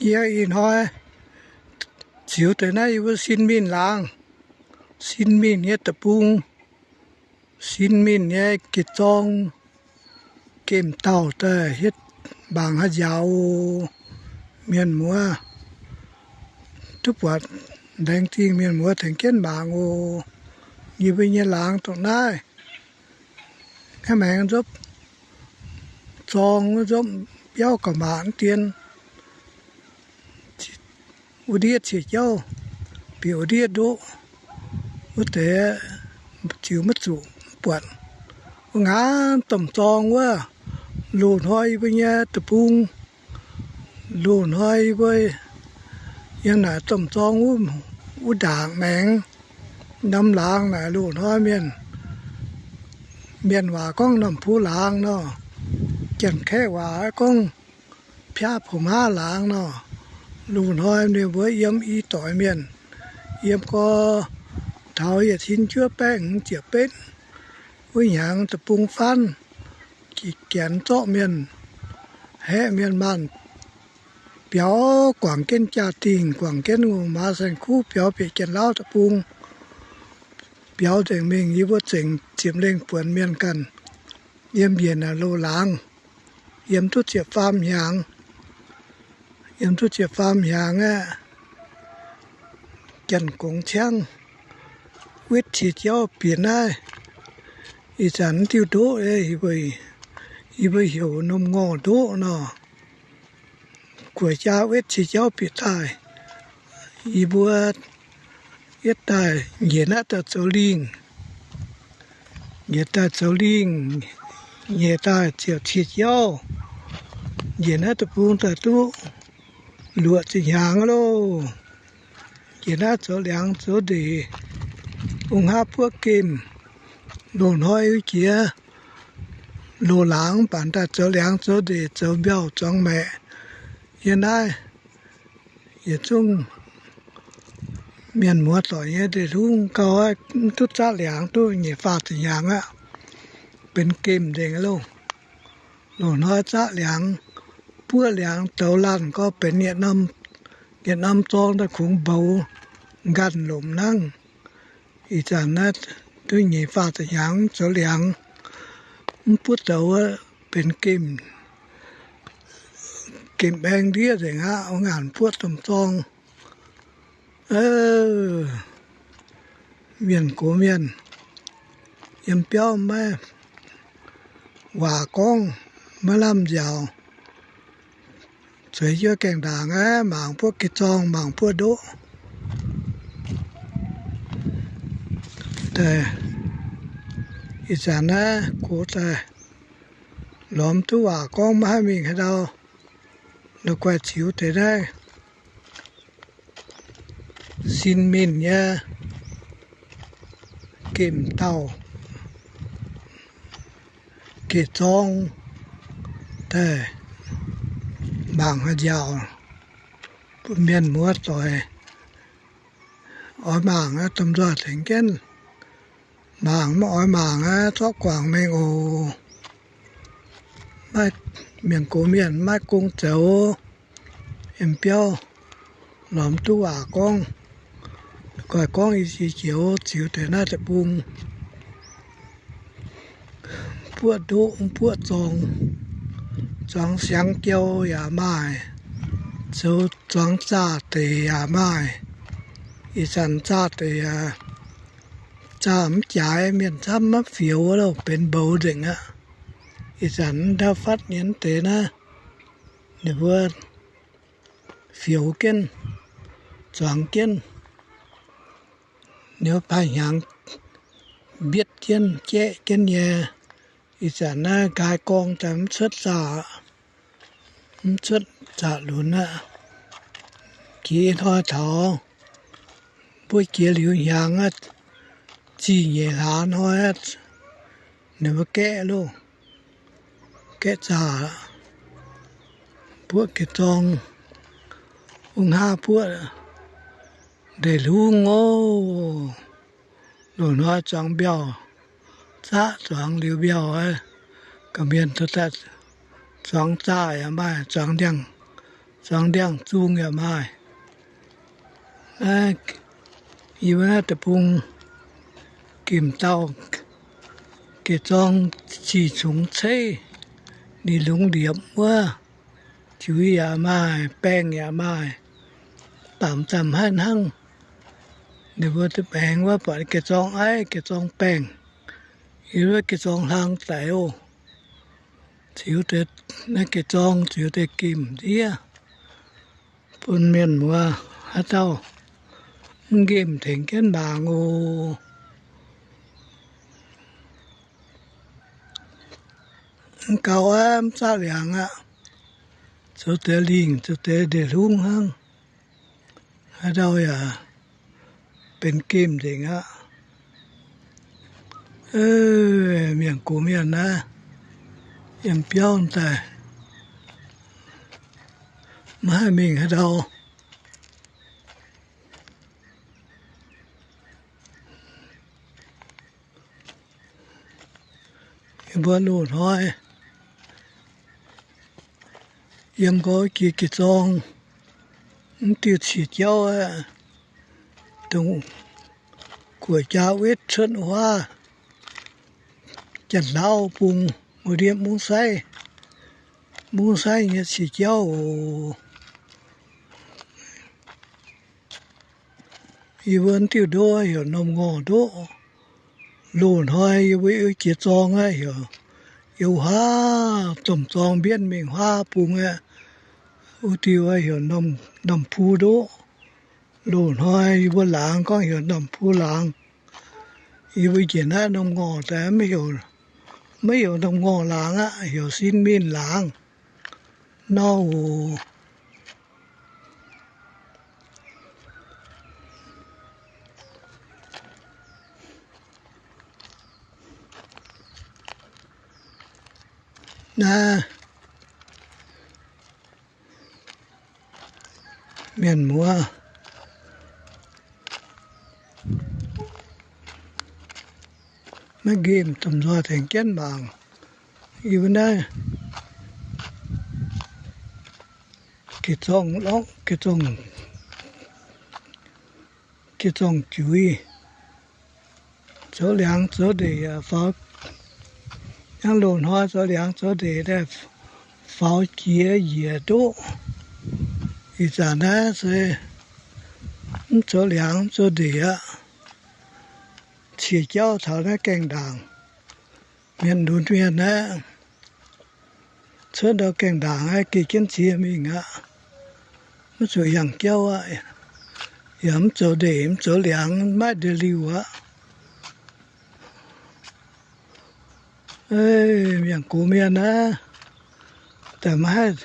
Yie ih hnoi ziux deix naaiv yie mbuo sin mingh laangz, sin mingh nyei deic-bung, sin mingh nyei geh-zorng, gemh dauh daaih hietv mangc haaix njaaux oc. Mienh muoz duqv buatc, laengz zingh mienh muoz tengx jienv mangc oc. Yie mbuo nyei laangz dongh naaiv, hnangv maengx nzopv zorng, nzopv biauv gauh maac dien, wuov ndiev ciex jauv bieqc wuov ndiev ndoqv, wuov deix ziux maiv zuqc buatc. Wuov ngaanv domh zorng wuov, loz-hnoi yie mbuo nyei deic-bung, loz-hnoi yie mbuo yiem naaic domh zorng wuov, wuov ndaangc maengx, norm laangz naaic loz-hnoi mienh, mienh waac gorngv Norm Puv Laangz nor, Janx-Kaeqv waac gorngv Piaav Pou Maa Laangz nor. Loz-hnoi ninh mbuo yiem i doic mienh, yiem gorx taux yietc cin juov baeqv hmz ziepc betv wuov hnyangx deic-bung faanv, Janx zorqv mienh, haeqv mienh maanh biaux guangc jienv jaa-dingh, guangc jienv ngongh maaz saeng-kuv biaux bieqc Janx-Lauv deic-bung, biaux nzengc mingh yie mbuo zengc ziepc lengh buonc mienh ganh yiem njiec naaic loz-laangz, yiem duqv ziepc faam hnyangx, yiem duqv ziepc faam hnyangx aqv. Janx-gongx ciangv wetv qiex jauv bieqc naaiv, ih zanc diuh ndoqv, yie mbuo heuc Norm Ngorh Ndoqv nor. Guoqv jaa wetv qiex jauv bieqc daaih, yie mbuo yietv daaih njiec naaiv daaih zoux lingh, njiec daaih zoux lingh, njiec daaih ziouc qiex jauv, njiec naaiv deic-bung daaih duqv luoqc ziepc hnyangx loh. Njiec naaiv zoux liangx zoux ndeic, ong-haav buoqv gemh, loz-hnoi jiex loz-laangz mv baac daaih zoux liangx zoux ndeic zoux mbiauh zuangx maeqc. Yie naaiv yietc zungv mienh muoz doic nyei ndeic-hlungv gauh mv duqv zaqv liangx duqv nyic faah ziepc hnyangx aqv, benx gemh nzengc loh. Loz-hnoi zaqv liangx, buoqv liangx douz laanh gorngv benx yietc norm, yietc norm zorng daaih kungx mboux nqanh lomc nangv. Ih zanc naaiv duqv nyic faah ziepc hnyangx mv zoux liangx, mv buoqv douz, benx gemh, gemh baeng ndiev nzengc aqv. Ong-ngaanc buoqv domh zorng, mienh gox mienh yiem biauv maiv waac gorngv, maiv lamh nziaauc, zueiz jienv gaengh ndaangc aqv, mangc buoqv geh zorng, mangc buoqv ndoqv. Ih zanc naaiv gox daaih lorz mv duqv waac gorngv maiv haih mingh haaix ndau, la'guaih ziux deix naaiv sin mingh nyei gemh dauh geh zorng daaih mangc haaix nziaauc. Mienh muoz doic oix mangc aqv, domh nzoih tengx jienv mangc, maiv oix mangc aqv, zorqv guangc mengh oc. Maiv, mienh gox mienh maiv gong zoux, yiem biauv lorz mv duqv waac gorngv. Guaih gorngv i jiex jiex ziux deix naaiv deic-bung, buoqv ndoqv buoqv zorng, zuangx siangx jou yaac maaih, zoux zuangx zaah deic yaac maaih. Ih zanc zaah deic aqv, zaah mv jaaix, mienh camv maiv fioux loh, benx mboux nzengc aqv. Ih zanc ndau fatv nyei deix naaiv, ninh mbuo fioux jienv, zuangx jienv, ninh mbuo paaiv hnyangx mbietv jienv, jaeqv jienv nyei. Ih zanc naaiv nqaai gorng daaih mv cuotv zaah, mv cuotv zaah lunx aqv. Jiex hnoi taux mbuo jiex liuz hnyangx aqv, zih nyeic hlaax hnoi aqv, ninh mbuo gaeqv loh, gaeqv zaah, buoqv geh zorng, ong-haav buoqv ndeic-hlungv oc. Loz-hnoi zuangx mbiauh, zaqv zuangx liuz mbiauh, gorqv-mienh daaih zuangx zaah yaac maaih, zuangx ndiangx, zuangx ndiangx-zung yaac maaih. Naaiv yie wuov naaiv deic-bung gemh dauh geh zorng zic cungx ceiv, ninh lungz liepc wuov, ziux yaac maaih, baengh yaac maaih, baamz zanc haiv hnangv. Ninh mbuo maengx wuov buatc geh zorng aiv, geh zorng baengh, yie wuov geh zorng hlang daic oc. Ziux deix, naaiv geh zorng ziux deix gemh ndiev bun mienh muoz haaix dauh mv nqemh tengx jienv mangc oc. Mv gaux aqv, mv zaqv liangx aqv. Zoux deix lingh, zoux deix ndeic hlungv hnangv. Haaix dauh yaac benx gemh nzengc aqv. Mienh gox mienh naaiv yiem biauv daaih, maiv haih mingh haaix ndau. Mbuo loz-hnoi yiem nqoi jiex geh zorng, mv diuh ciex jauv aqv, dongh guoqv jaa wetv cuotv huaav, janx-hlauv bung, mbuo ndiev mungv saiv, mungv saiv nyei ciex jauv oc. Yie mbuo diuh ndoqv heuc norm ngorh ndoqv. Loz-hnoi yie mbuo jiex zorng aqv heuc, yiem huaav domh zorng mbienv mingh huaav bung aqv. Wuov diuh heuc norm pu ndoqv. Loz-hnoi yie mbuo laangz gorngv heuc norm pu laangz. Yie mbuo njiec naaiv norm ngorh daaih maiv heuc norm ngorh laangz aqv, heuc sin mingh laangz nor oc. Naaiv mienh muoz maiv nqemh domh nzoih tengx jienv mangc. Yie mbuo naaiv geh zorng lorqc, geh zorng, geh zorng juiz, zoux liangx zoux ndeic yaac faaux. Hnangv loz-hnoi zoux liangx zoux ndeic daaih faaux jiex njiec ndoqv. Ih zanc naaiv se mv zoux liangx mv zoux ndeic aqv. Ciex jauv taux naaiv gaengh ndaangc, mienh lunx mienh aqv. Cuotv ndau gaengh ndaangc aqv, geh jienv ziex mingh aqv. Maiv zuqc yangh jauv aqv. Yaac mv zoux ndeic mv zoux liangx, maiv ndeic-liuh aqv. Mienh gox mienh aqv, daaih maiv haih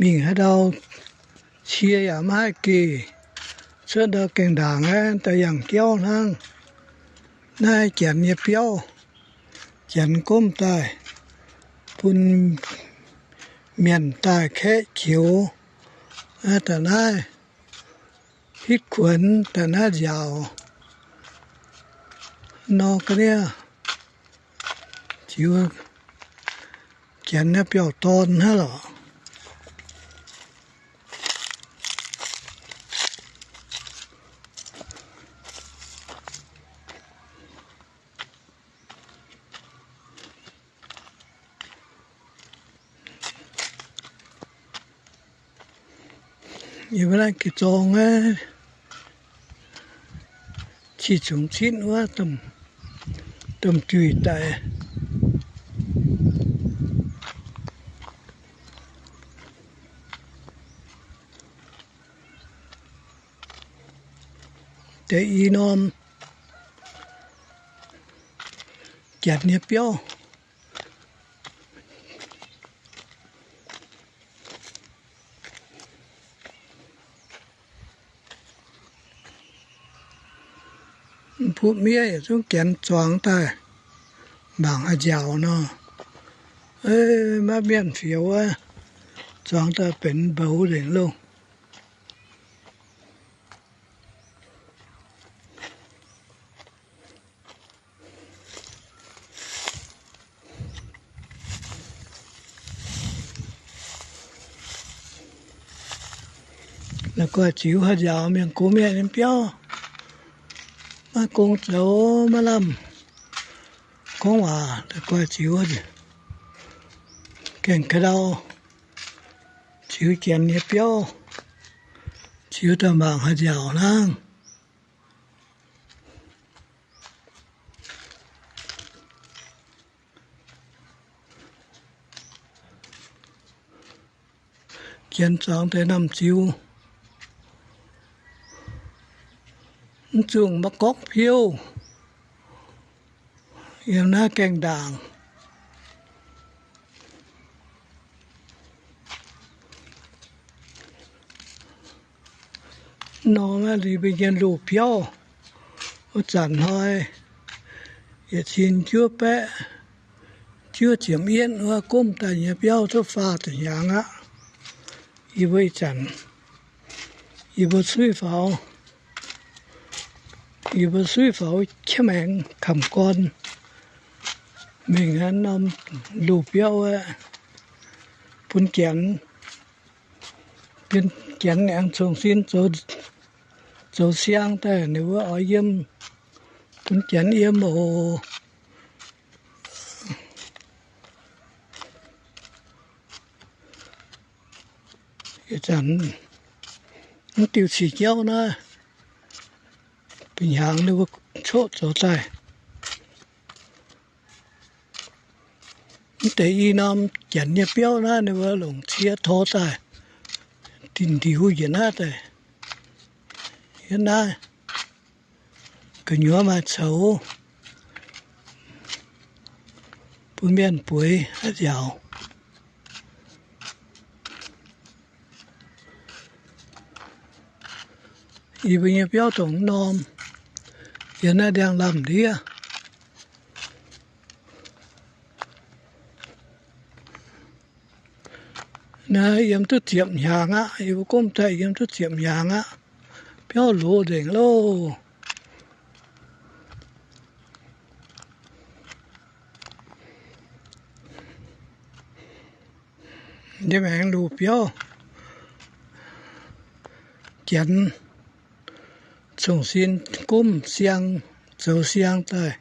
mingh haaix ndau, cie yaac maiv haih geh. Cuotv ndau gaengh ndaangc aqv, daaih yangh jauv hnangv. Naaiv janx nyei biauv, janx gomv daaih bun mienh daaih kaeqv joux. Daaih naaiv hitv kuonx, daaih naaiv nziaauc nor ga'ndiev, ziux janx naaiv biauv-dorn hnangv lorqc. Yie mbuo naaiv geh zorng aqv, cih zungx citv wuov domh juih daic. Deix i norm janx nyei biauv. Mv butv miev yietc zungv janx zuangx daaih mangc haaix nziaauc nor. Maiv mienh fioux wuov, zuangx daaih benx mboux nzengc loh. La'guaih ziux haaix nziaauc mienh gox mienh nyei biauv, maiv gong zoux maiv lamh gorngv waac. La'guaih ziux gaengh ga'ndau, ziux janx nyei biauv, ziux daaih mangc haaix nziaauc hnangv. Janx zuangx deix namh ziux, mv zungh maiv gorngv piouv, yiem naaiv gaengh ndaangc. Nor maiv liuz mbuo nyei loz-biauv, wuov zanc hnoi yietc cin juov baeqv juov ziepc yietv wuov, gomv daaih nyei biauv cuotv faah ziepc hnyangx aqv. Yie mbuo ih zanc, yie mbuo suiv faaux, yie mbuo suiv faaux qiex maengx kamx gorn mingh norm loz-biauv bun janx, bun janx aengx congh sin zoux siang daaih, ninh mbuo oix yiem, bun janx yiem oc. Ih zanc mv diuh cih jauv naaiv, bih hnyangx ninh mbuo coqv zoux daaih. Mv deix i norm janx nyei biauv naaiv ninh mbuo longc cie tor daaih, dinh ndiux njiec naaiv daaih. Yiem naaiv gu'nyuoz maaih coux bun mienh bueix haaix nziaauc. Yie mbuo nyei biauv dongh norm, yiem naaiv ndiangx-lamh ndiev. Naaiv yiem duqv ziepc hnyangx aqv. Yie mbuo gomv daaih yiem duqv ziepc hnyangx aqv. Biauv loz nzengc loh. Ndiev maengx loz-biauv, janx congh sin gomv siang, zoux siang daaih.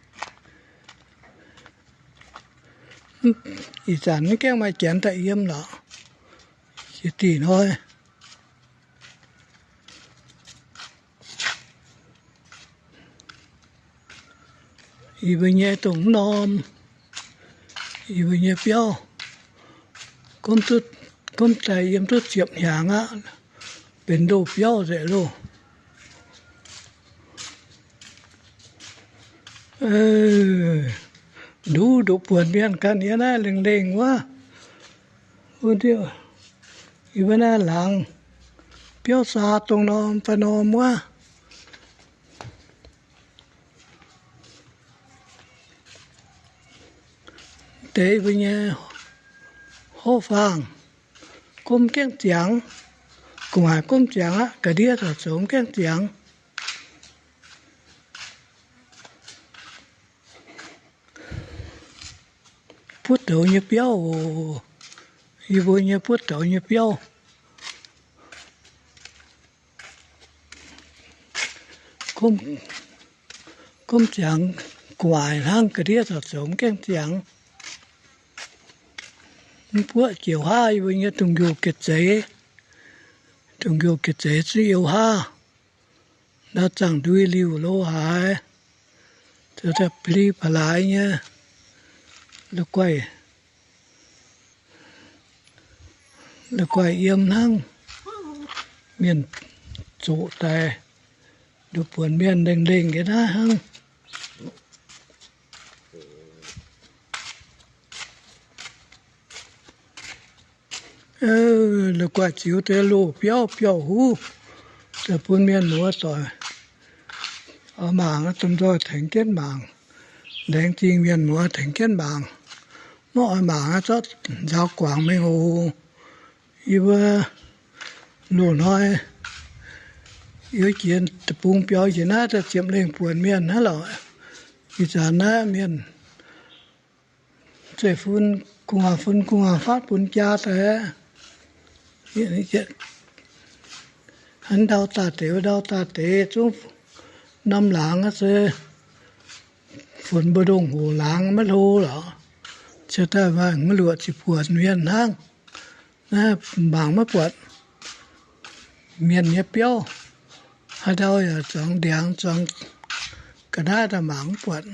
Ih zanc mv gaengh maaih janx daaih yiem lorqc. Jiex dih hnoi, yie mbuo nyei dongh mv norm, yie mbuo nyei biauv, gomv daaih yiem duqv ziepc hnyangx aqv, benx loz-biauv nzengc loh. Nduqc nduqc buonc mienh ganh yiem naaiv lengh lengh wuov. Wuov diuh, yie mbuo naaiv laangz biauv saa dongh norm fai norm wuov. Deix mbuo nyei hopv faang gomv gaengh ziangx, gu'nguaaic gomv ziangx aqv, ga'ndiev zoux mv gaengh ziangx. Buov douz nyei biauv oc. Yie mbuo nyei buov douz nyei biauv, gomv ziangx gu'nguaaic hnangv, ga'ndiev zoux mv gaengh ziangx. Mv buoqv jiex haav, yie mbuo nyei dungz-njoh ga'zeix, dungz-njoh ga'zeix zuqv you haav. Ndau zaangh ndui liuh lo haaix, zoux daaih pli ba'laaix nyei, la'guaih, la'guaih yiem hnangv. Mienh zoqc daaih, nduqc buonc mienh lengh lengh nyei naaiv hnangv. La'guaih ziux deix loz-biauv biauv huv, daaih bun mienh muoz doic oix mangc, domh nzoih tengx jienv mangc. Laengz zingh mienh muoz tengx jienv mangc. Maiv oix mangc zorqv nzaaux guangc mingh oc. Yie mbuo loz-hnoi yiem jiex deic-bung biaux njiec naaiv daaih ziepc lengh buonc mienh hnangv lorqc. Ih zanc naaiv mienh zeiv-fun, gu'nguaaz-fun, gu'nguaaz-fatv bun jaa daaih aqv. Ndau daaih deix, ndau daaih deix zungv norm laangz se funx mbu'ndongx hoc laangz maiv hlo lorqc. Ziouc daaih mangc luoqc ziqc buonc mienh hnangv. Naaiv mangc maiv buatc mienh nyei biauv. Haaix ndau yaac zuangx ndiangx zuangx ga'naaiv daaih mangc maiv buatc.